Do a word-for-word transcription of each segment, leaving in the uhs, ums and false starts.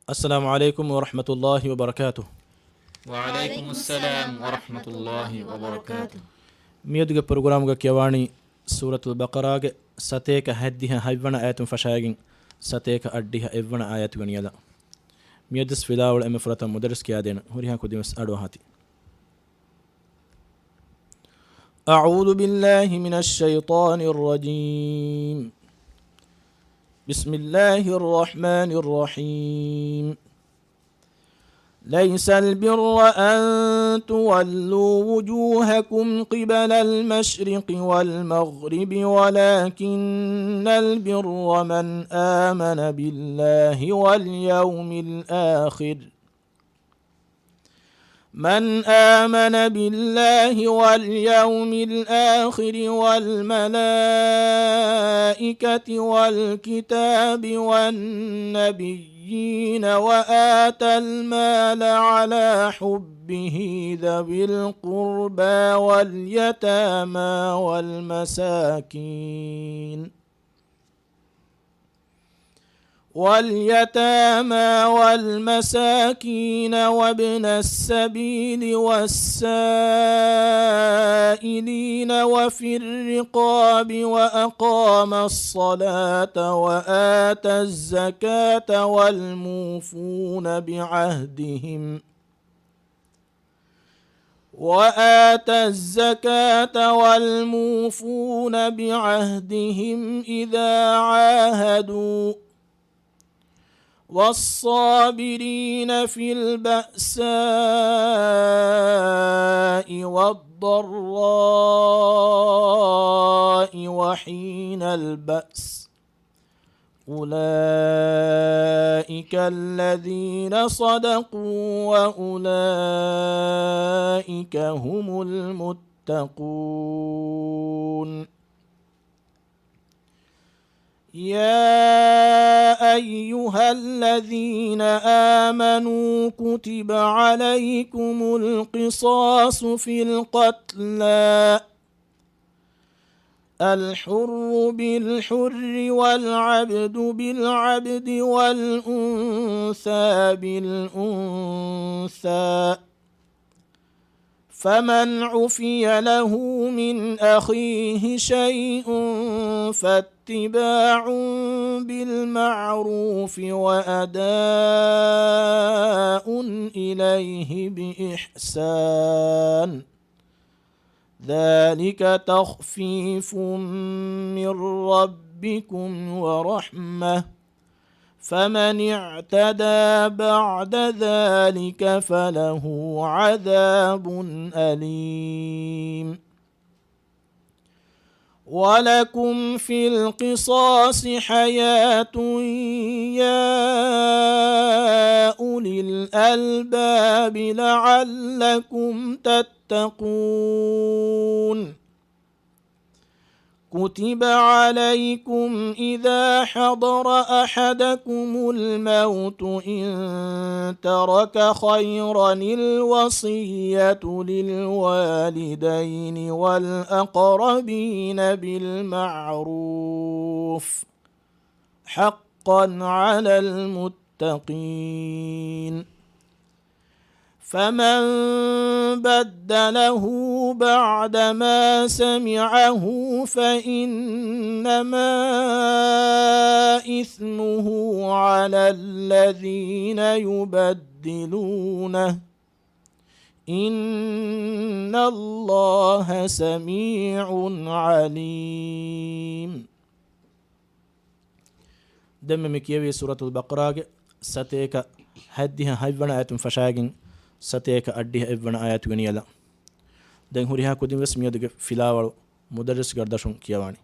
السلام عليكم ورحمة الله وبركاته. وعليكم السلام ورحمة الله وبركاته. މިއަދުގެ ޕްރޮގްރާމްގަ ކިޔަވާނީ ސޫރަތުލް ބަޤަރާގެ ސަތޭކަ ހަތްދިހަ ހަތްވަނަ އާޔަތުން ފަށާގެން ސަތޭކަ އަށްޑިހަ އެއްވަނަ އާޔަތުގެ ނިޔަލަށް. މިއަދުވެސް ފިލާވަޅު އެންމެ ފުރަތަމަ މުދައްރިސް ކިޔާދޭނަން. ހުރިހާ ކުދިންވެސް އަޑުއަހާތި. أعوذ بالله من الشيطان الرجيم. بسم الله الرحمن الرحيم. ليس البر أن تولوا وجوهكم قبل المشرق والمغرب ولكن البر من آمن بالله واليوم الآخر من آمن بالله واليوم الآخر والملائكة والكتاب والنبيين وآتى المال على حبه ذوي القربى واليتامى والمساكين واليتامى والمساكين وابن السبيل والسائلين وفي الرقاب وأقام الصلاة وآتى الزكاة والموفون بعهدهم وآتى الزكاة والموفون بعهدهم إذا عاهدوا والصابرين في البأساء والضراء وحين البأس أولئك الذين صدقوا وأولئك هم المتقون. يا أيها الذين آمنوا كتب عليكم القصاص في القتلى الحر بالحر والعبد بالعبد والأنثى بالأنثى، فمن عفي له من أخيه شيء فاتباع بالمعروف وأداء إليه بإحسان، ذلك تخفيف من ربكم ورحمة، فمن اعتدى بعد ذلك فله عذاب أليم. ولكم في القصاص حياة يا أولي الألباب لعلكم تتقون. كتب عليكم إذا حضر أحدكم الموت إن ترك خيرا الوصية للوالدين والأقربين بالمعروف حقا على المتقين. فمن بدله بعدما سمعه فإنما إثمه على الذين يبدلونه، إن الله سميع عليم. ދެންމެ މި ކިޔެވީ ސޫރަތުލް ބަޤަރާގެ ސަތޭކަ ހަތްދިހަ ހަތްވަނަ އާޔަތުން ފަށާގެން ސަތޭކަ އަށްޑިހަ އެއްވަނަ އާޔަތުގެ ނިޔަލަށް. ދެން ހުރިހާ ކުދިން ވެސް މިއަދުގެ ފިލާވަޅު މުދައްރިސް ގަރްދަށުން ކިޔަވާނެ.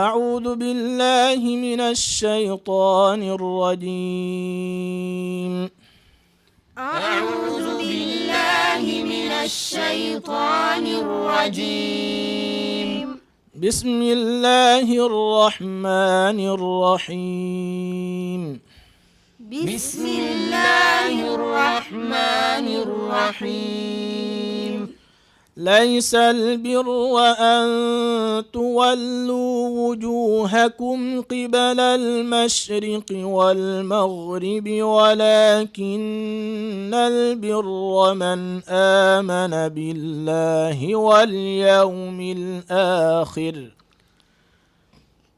أعوذ بالله من الشيطان الرجيم. أعوذ بالله من الشيطان الرجيم. بسم الله الرحمن الرحيم. بسم الله الرحمن الرحيم. ليس البر أن تولوا وجوهكم قبل المشرق والمغرب ولكن البر من آمن بالله واليوم الآخر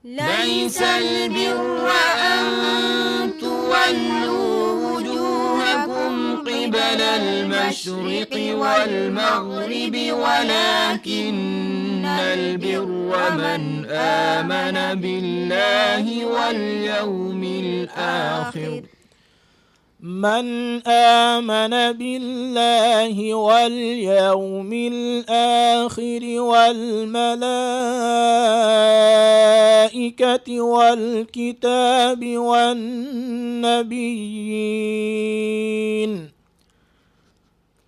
ليس البر أن تولوا وجوهكم قبل المشرق والمغرب ولكن البر من آمن بالله واليوم الآخر من آمن بالله واليوم الآخر والملائكة والكتاب والنبيين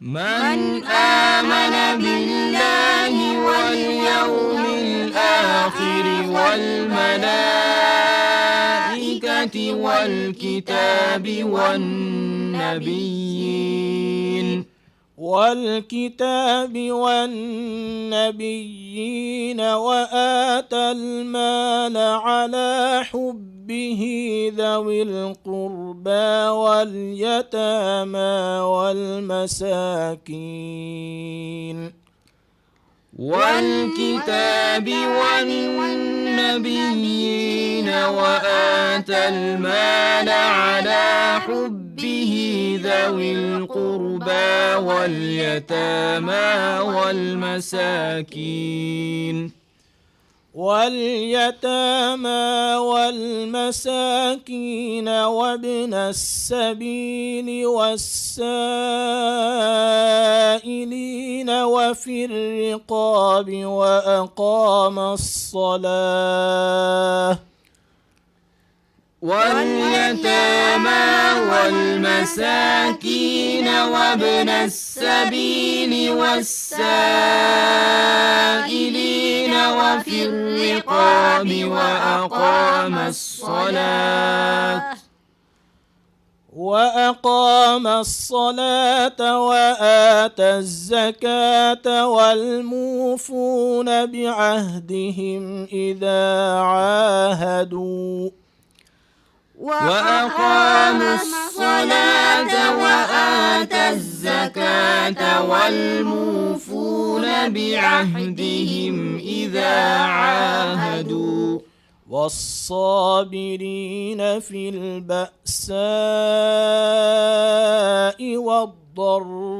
من آمن بالله واليوم الآخر والملائكة والكتاب والنبيين والكتاب والنبيين وآتى المال على حبه ذوي القربى واليتامى والمساكين والكتاب والنبيين وآتى المال على حبه ذوي القربى واليتامى والمساكين واليتامى والمساكين وابن السبيل والسائلين وفي الرقاب وأقام الصلاة واليتامى والمساكين وابن السبيل والسائلين وفي الرقاب وأقام الصلاة وأقام الصلاة وآتى الزكاة والموفون بعهدهم إذا عاهدوا وأقام الصلاة وآتى الزكاة والموفون بعهدهم إذا عاهدوا والصابرين في البأساء والضراء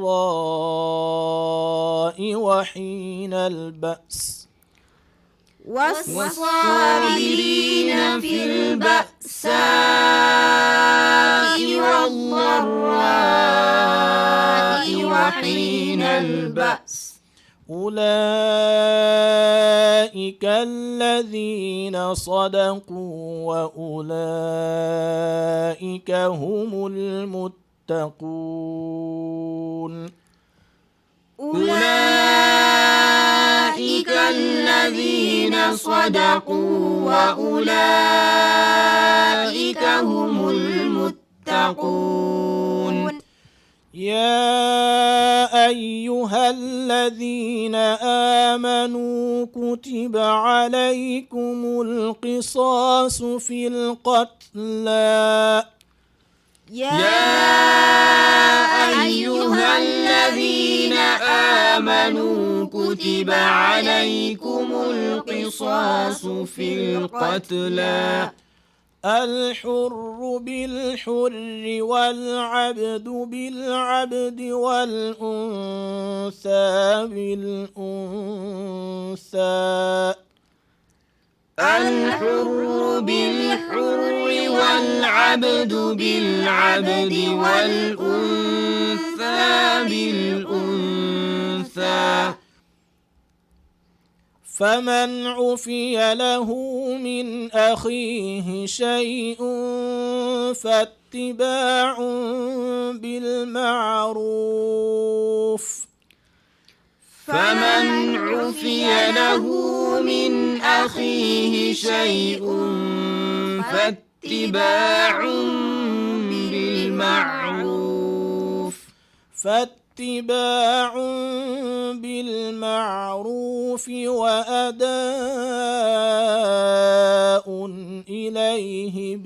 وحين البأس والصابرين في البأساء والضراء وحين البأس أولئك الذين صدقوا وأولئك هم المتقون أولئك الذين صدقوا وأولئك هم المتقون يا أيها الذين آمنوا كتب عليكم القصاص في القتلى يا أيها الذين آمنوا كتب عليكم القصاص في القتلى الحر بالحر والعبد بالعبد والأنثى بالأنثى الحر بالحر والعبد بالعبد والأنثى بالأنثى فمن عفي له من أخيه شيء فاتباع بالمعروف فمن عفي له من أخيه شيء فاتباع بالمعروف فاتباع فاتباع بالمعروف وأداء إليه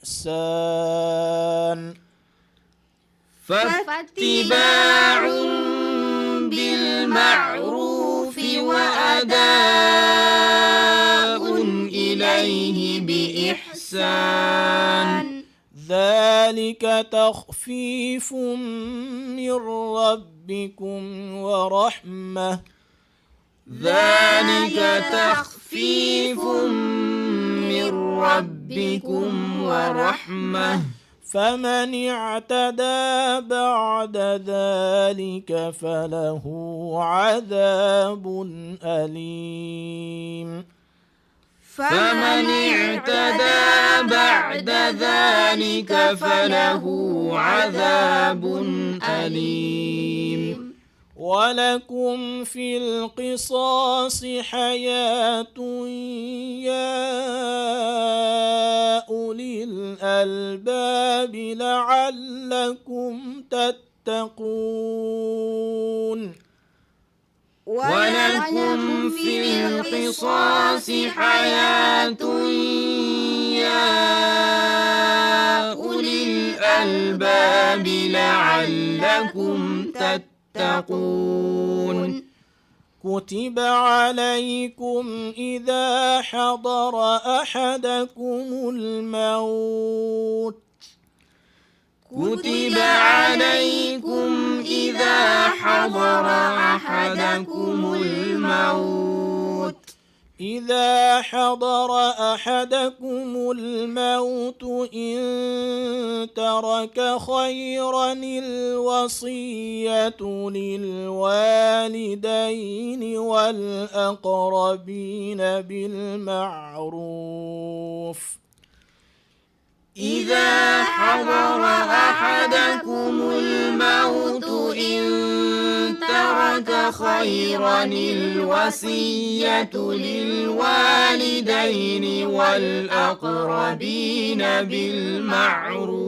بإحسان. فاتباع بالمعروف وأداء إليه بإحسان. ذلك تخفيف من ربكم ورحمة. ذلك تخفيف من ربكم ورحمة. فمن اعتدى بعد ذلك فله عذاب أليم. فمن اعتدى بعد ذلك فله عذاب أليم. ولكم في القصاص حياة يا أولي الألباب لعلكم تتقون. ولكم في القصاص حياة يا أولي الألباب لعلكم تتقون. كتب عليكم إذا حضر أحدكم الموت كتب عليكم إذا حضر أحدكم الموت إذا حضر أحدكم الموت إن ترك خيرا الوصية للوالدين والأقربين بالمعروف إذا حضر أحدكم الموت إن ترك خيرا الوصية للوالدين والأقربين بالمعروف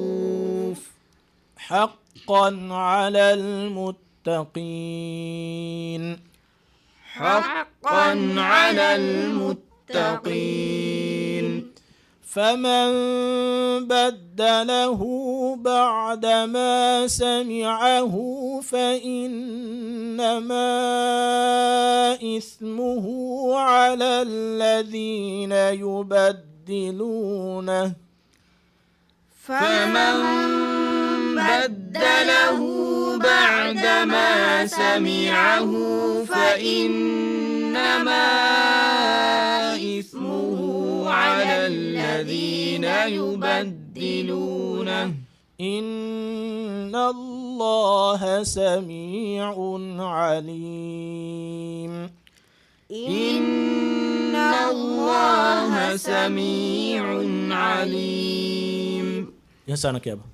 حقا على المتقين حقا على المتقين. فمن بدله بعدما سمعه فإنما إثمه على الذين يبدلونه فمن بدله بعدما سمعه فإنما إثمه على الذين يبدلونه إن الله سميع عليم. إن الله سميع عليم. އިޙްސާނަކީ އެބަ.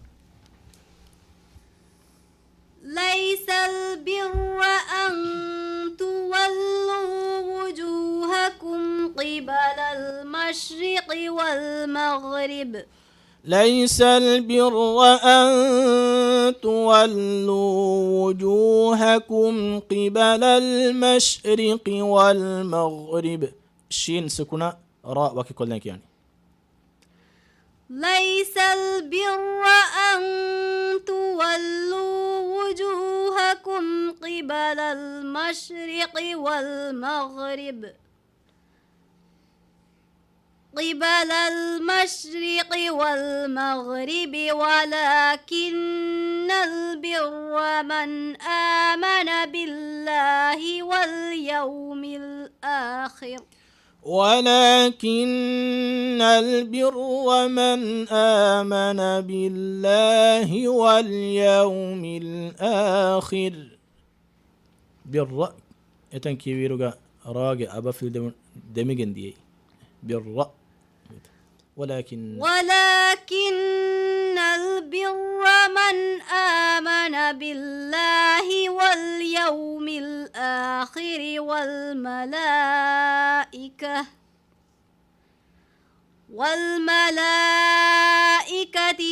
ليس البر أن تولوا وجوهكم قبل المشرق والمغرب ليس البر أن تولوا وجوهكم قبل المشرق والمغرب. ޝީން ސުކުނާ ރާ ވަކިކޮށްލަން ކިޔާނީ. ليس البر أن تولوا وجوهكم قبل المشرق والمغرب قبل المشرق والمغرب ولكن البر من آمن بالله واليوم الآخر ولكن البر من آمن بالله واليوم الآخر. ބިއްރަ އެތަން ކިޔެވިއިރުގަ ރާގެ އަބަ ފިލް ދެމު-، ދެމިގެން ދިޔައީ. ބިއްރަ. ولكن ولكن البر من آمن بالله واليوم الآخر والملائكة والملائكة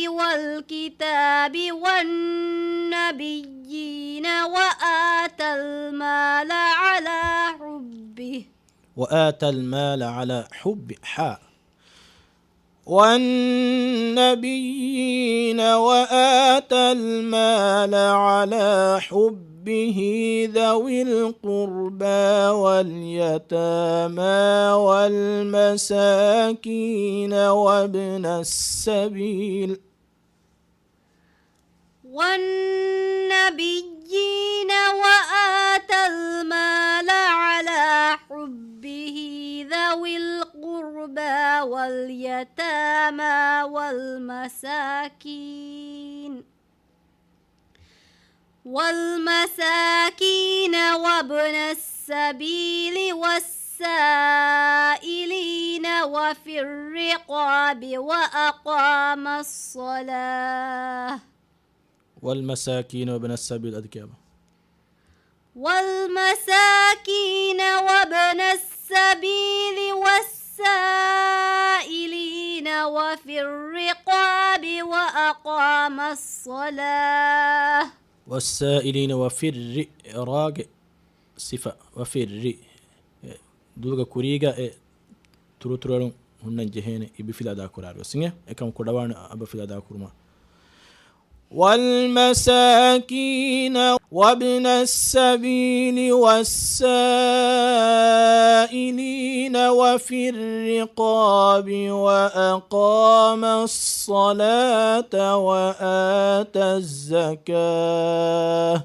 والكتاب والنبيين وآتى المال على حبه. وآتى المال على حب، حا. والنبيين وآتى المال على حبه ذوي القربى واليتامى والمساكين وابن السبيل. والنبيين وآتى المال على حبه ذوي القربى واليتامى والمساكين، والمساكين وابن السبيل والسائلين وفي الرقاب وأقام الصلاة. والمساكين وابن السبيل އަދި ކިޔާބަ. والمساكين وابن السبيل والسائلين وفي الرقاب وأقام الصلاة. والسائلين وفي الر، ރާގެ ސިފަ، وفي الر. އެ، ދުވަގަ ކުރީގަ އެ ތުރުތުރުއަޅުން ހުންނަން ޖެހޭނެ އިބިފިލަ އަދާކުރާއިރު ވެސް އިނގޭ. އެކަމަކު ކުޑަވާނެ އަބަފިލަ އަދާކުރުމަށް. والمساكين وابن السبيل والسائلين وفي الرقاب وأقام الصلاة وآتى الزكاة.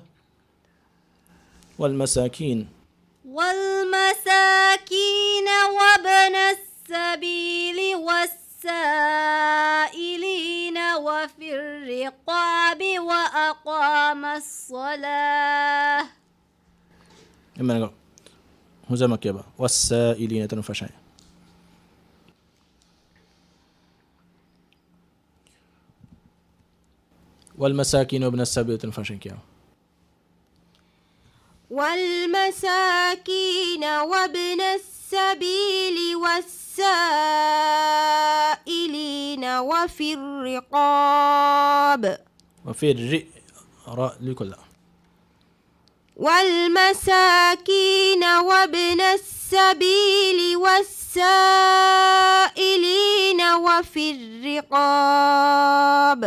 والمساكين. والمساكين وابن السبيل والسائلين وفي الرقاب وأقام الصلاة. އެމަންގަ ހުޒަމަ ކިޔަބަ. والسائلين އެތަނު ފަށައި. والمساكين وابن السبيل އެތަނު ފަށައި ކިޔަބަ. والمساكين وابن السبيل والسائلين وفي الرقاب. وفي الر، ރ ލިކޮށްލާ. والمساكين وابن السبيل والسائلين وفي الرقاب.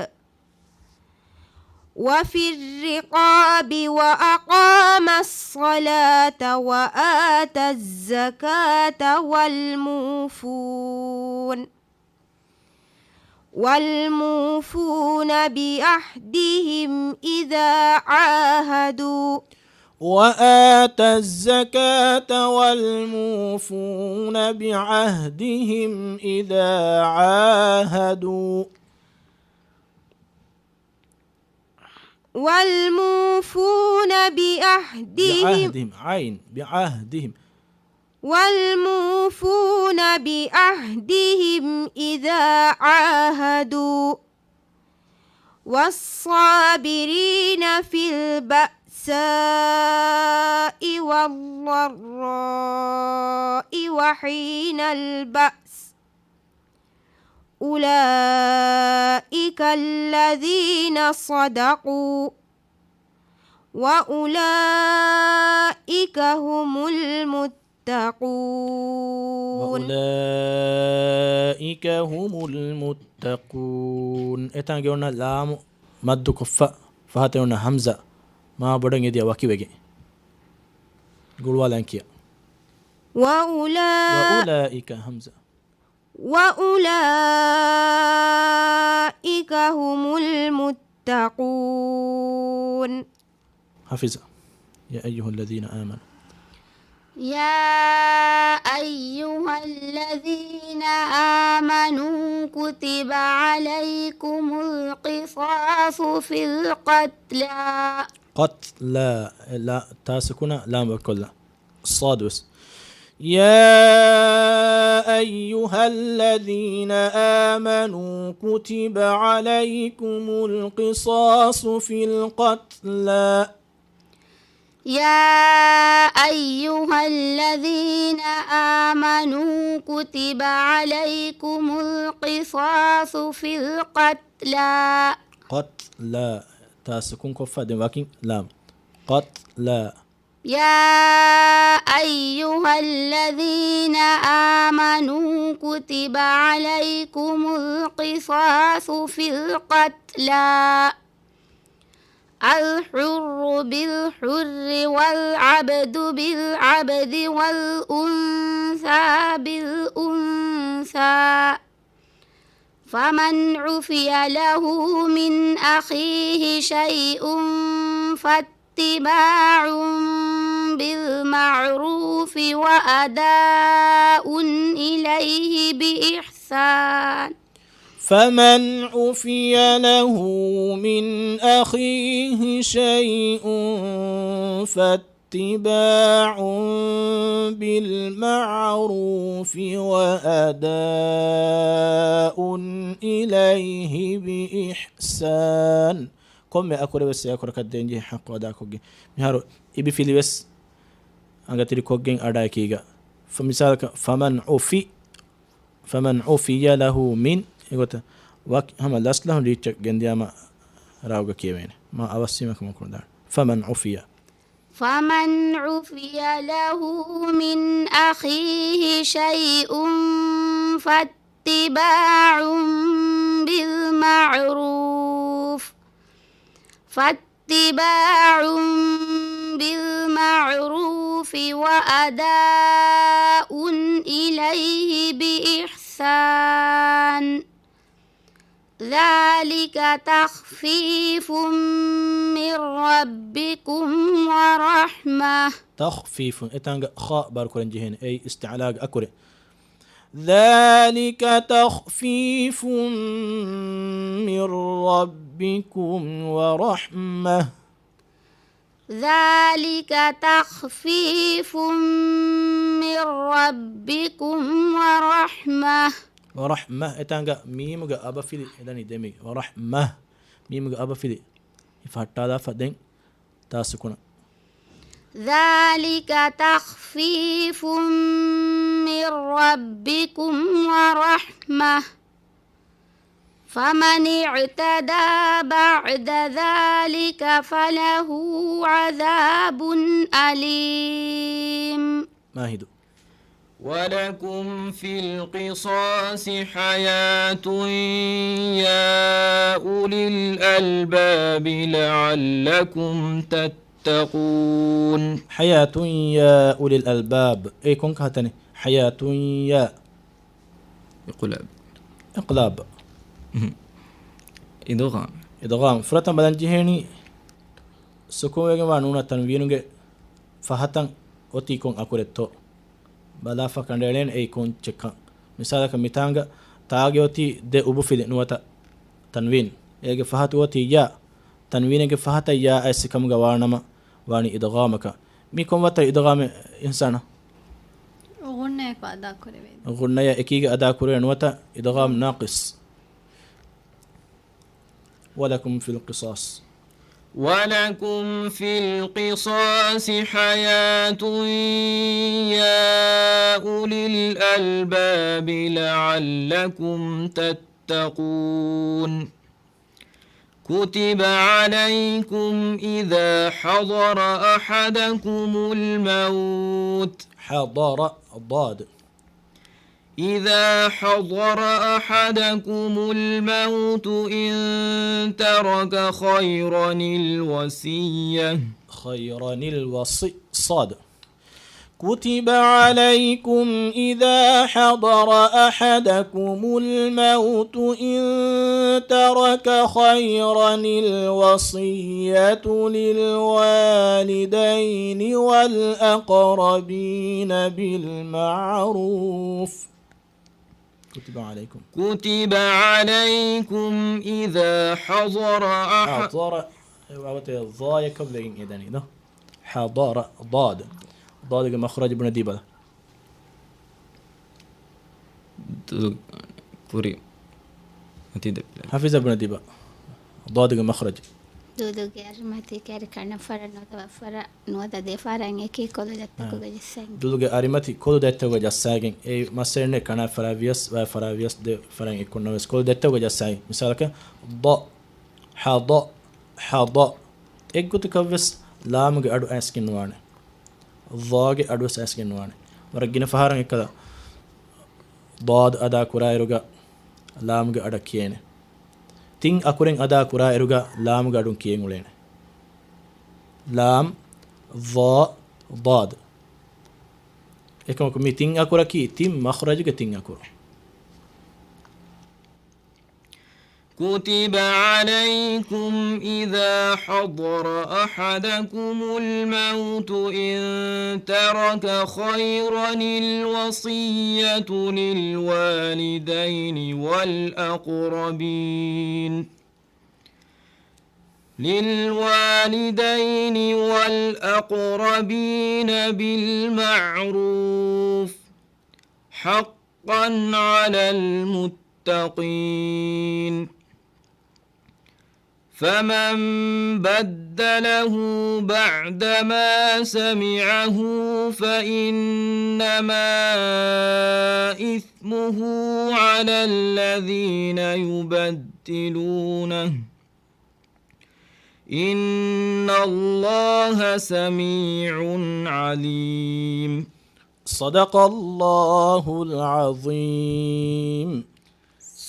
وفي الرقاب وأقام الصلاة وآتى الزكاة والموفون، والموفون بعهدهم إذا عاهدوا. وآتى الزكاة والموفون بعهدهم إذا عاهدوا. والموفون بعهدهم. بعهدهم، عين، بعهدهم. والموفون بعهدهم إذا عاهدوا. والصابرين في البأساء والضراء وحين البأس. أولئك الذين صدقوا وأولئك هم المتقون. وأولئك هم المتقون. އެތާނގެ އޮންނަ ލާމު މައްދު ކޮށްފަ، ފަހަތެއް އޮންނަ ހަމްޒާ މާ ބޮޑަށް އެދިޔަ ވަކިވެގެން. ގުޅުވާލަން ކިޔާ. وأولا-، وأولئك ހަމްޒާ. وأولئك هم المتقون. حفظ. يا أيها الذين آمنوا. يا أيها الذين آمنوا كتب عليكم القصاص في القتلى. قتلى. ލާ، ތާ ސުކުނާ، ލާމް ވަކިކޮށްލާ. ޞާދު ވެސް. يا أيها الذين آمنوا كتب عليكم القصاص في القتلى. يا أيها الذين آمنوا كتب عليكم القصاص في القتلى. ޤަތްލާ. ތާ ސުކުން ކޮށްފަ ދެން ވަކިން ލާމް. ޤަތްލާ. يا أيها الذين آمنوا كتب عليكم القصاص في القتلى. الحر بالحر والعبد بالعبد والأنثى بالأنثى. فمن عفي له من أخيه شيء فاتباع بالمعروف وأداء إليه بإحسان. فمن عفي له من أخيه شيء فاتباع بالمعروف وأداء إليه بإحسان. ކޮންމެ އަކުރެއް ވެސް އެ އަކުރަކަށް ދޭންޖެހޭ ޙައްޤު އަދާކޮށްގެން. މިހާރު އިބިފިލި ވެސް އަނގަތެރިކޮށްގެން އަޑާ އެކީގަ. ފަ-، މިސާލަކަށް، فمن عفي، فمن عفي له من، އެގޮތަށް ވަކި ހަމަ ލަސްލަހުން ރީއްޗަށް ގެންދިޔާމަ ރާގުގަ ކިޔެވޭނެ. މާ އަވަސްވީމަ ކަމަކު ނުދާނެ. فمن عفي. فمن عفي له من أخيه شيء فاتباع بالمعروف، فاتباع بالمعروف وأداء إليه بإحسان. ذلك تخفيف من ربكم ورحمة. تخفيف، އެތާނގަ ޚާ ބާރުކުރަން ޖެހޭނެ، އެއީ އިސްތިޢުލާގެ އަކުރެއް. ذلك تخفيف من ربكم ورحمة. ذلك تخفيف من ربكم ورحمة. ވަރަޙްމަ، އެތާނގަ މީމުގެ އަބަފިލި އެދަނީ ދެމި. ވަރަޙްމަ، މީމުގެ އަބަފިލި ހިފަހައްޓާލާފަ ދެން ތާ ސުކުނަށް. ذلك تخفيف من ربكم ورحمة. فمن اعتدى بعد ذلك فله عذاب أليم. މާހިދު. ولكم في القصاص حياة يا أولي الألباب لعلكم تتقون. حياة يا أولي الألباب. އެ ކޮން ކަހަލަ ތަނެއް؟ حياة يا. އިޤްލާބް. އިޤްލާބް. އުހު. އިދުޣާމް. އިދުޣާމް. ފުރަތަމަ ބަލަން ޖެހޭނީ ސުކޫންވެގެންވާ ނޫނާ ތަންވީނުގެ ފަހަތަށް އޮތީ ކޮން އަކުރެއްތޯ؟ ބަލާފަ ކަނޑައެޅޭނެ އެއީ ކޮން އެއްޗެއްކަން. މިސާލަކަށް މިތާނގަ ތާގެ އޮތީ ދެ އުބުފިލި ނުވަތަ ތަންވީން. އޭގެ ފަހަތު އޮތީ ޔާ. ތަންވީނެއްގެ ފަހަތަށް ޔާ އައިސް އެކަމުގަ ވާނަމަ ވާނީ އިދުޣާމަކަށް. މީ ކޮން ވައްތަ އިދުޣާމެއް އިންސާނާ؟ ޣުންނަޔަކު އަދާކުރެވޭ. ޣުންނަޔަށް އެކީގަ އަދާކުރެވޭ ނުވަތަ އިދުޣާމް ނާޤިޞް. ولكم في القصاص. ولكم في القصاص حياة يا أولي الألباب لعلكم تتقون. كتب عليكم إذا حضر أحدكم الموت. حضر، ضاد. إذا حضر أحدكم الموت إن ترك خيرا الوصية. خيرا الوصي-، صاد. كتب عليكم إذا حضر أحدكم الموت إن ترك خيرا الوصية للوالدين والأقربين بالمعروف. كتب عليكم. كتب عليكم إذا حضر أح-، حضر، ވަގުތެއް ޟާޔަކަށް ވެގެން އެދަނީ ދޯ؟ حضر، ޟާދު. ޟާދުގެ މަޚްރަޖު ބުނެދީބަލަ. ދު-، ކުރި. އޮތީ ދެ-، ޙަފިޒަށް ބުނެދީބަ. ޟާދުގެ މަޚްރަޖު. ދުލުގެ އަރިމަތި ކައިރި ކަނަފަރަށް ނުވަތަ ވައްފަރަށް ނުވަތަ ދެފަރަށް އެކި ކޮލު ދަތްތަކުގަ އާ. ޖައްސަން. ދުލުގެ އަރިމަތި ކޮލު ދަތްތަކުގަ ޖައްސާގެން އެ މައްސަލައެއް ނެތް، ކަނާފަރާ ވިޔަސް، ވާފަރާ ވިޔަސް ދެފަރަށް އެއްކޮށް ނަމަވެސް ކޮލު ދަތްތަކުގަ ޖައްސާގެން. މިސާލަކަށް ޟ، ޙަޟ، ޙަޟ. އެއްގޮތަކަށްވެސް ލާމުގެ އަޑު އައިސްގެން ނުވާނެ. ޟ ގެ އަޑުވެސް އައިސްގެން ނުވާނެ. ވަރަށް ގިނަ ފަހަރަށް އެއްކަލަ ޟ އަދާ ކުރާއިރުގަ ލާމުގެ އަޑަށް ކިޔޭނެ. ތިން އަކުރެން އަދާ ކުރާއިރުގަ ލާމުގެ އަޑުން ކިޔެން އުޅޭނެ. ލާމް، ޟ، ޟ. އެކަމަކު މި ތިން އަކުރަކީ ތިން މަޚްރަޖުގެ ތިން އަކުރު. كتب عليكم إذا حضر أحدكم الموت إن ترك خيرا الوصية للوالدين والأقربين، للوالدين والأقربين بالمعروف حقا على المتقين. فمن بدله بعدما سمعه فإنما إثمه على الذين يبدلونه، إن الله سميع عليم. صدق الله العظيم.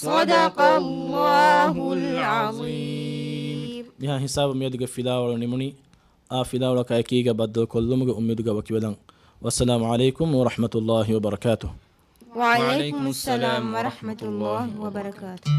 صدق الله العظيم. މިހާ ހިސާބު މިއަދުގެ ފިލާވަޅު ނިމުނީ. އާ ފިލާވަޅަކާ އެކީގަ ބައްދަލު ކޮށްލުމުގެ އުއްމީދުގަ ވަކިވެލަން. والسلام عليكم ورحمة الله وبركاته. وعليكم السلام ورحمة الله وبركاته.